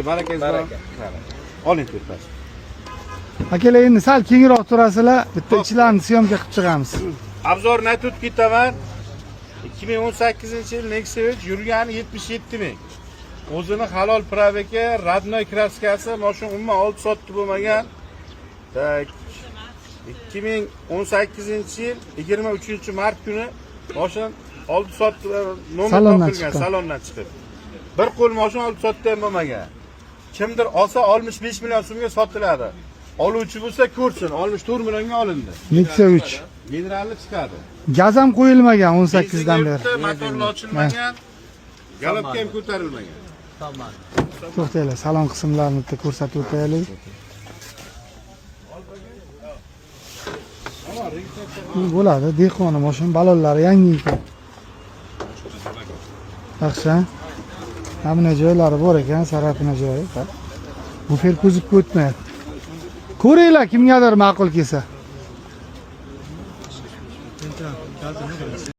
Aka, barakangiz bor. Baraka. Oling to'rttasi. Akalar, endi sal kengroq turasizlar, bitta ichilarini съёмка qilib chiqamiz. Обзор на тут ketaman. 2018-yil Nexia 3, yurgani 77 ming. O'zini halol пробег i, родной краска si, mashina umuman oldi sotdi bo'lmagan. Так. 2018-yil 23-mart kuni mashina oldi sotdi, nomer Salondan topilgan, chiqqan. Salondan chiqib. Bir qo'l mashina oldi sotdi ham bo'lmagan. Kimdir olsa, 65 million so'mga sotiladi. Oluvchi bo'lsa ko'rsin, 64 millionga olindi. Nexia 3. Generalni chiqadi. Gaz ham qo'yilmagan 18 dan beri. Benzinga yuribdi, motorlar ochilmagan. Galopga ham ko'tarilmagan. Tamam. To'xtanglar, salon qismlarini bitta ko'rsatib o'taylik. Bu bo'ladi, dehqoni mashina, balonlari yangi ekan. Yaxshi. Ha? Mana bunday joylari bor ekan, царапина joyi. Bufer kuzovga o'tmayapti. Ko'ringlar, kimgadir ma'qul kelsa.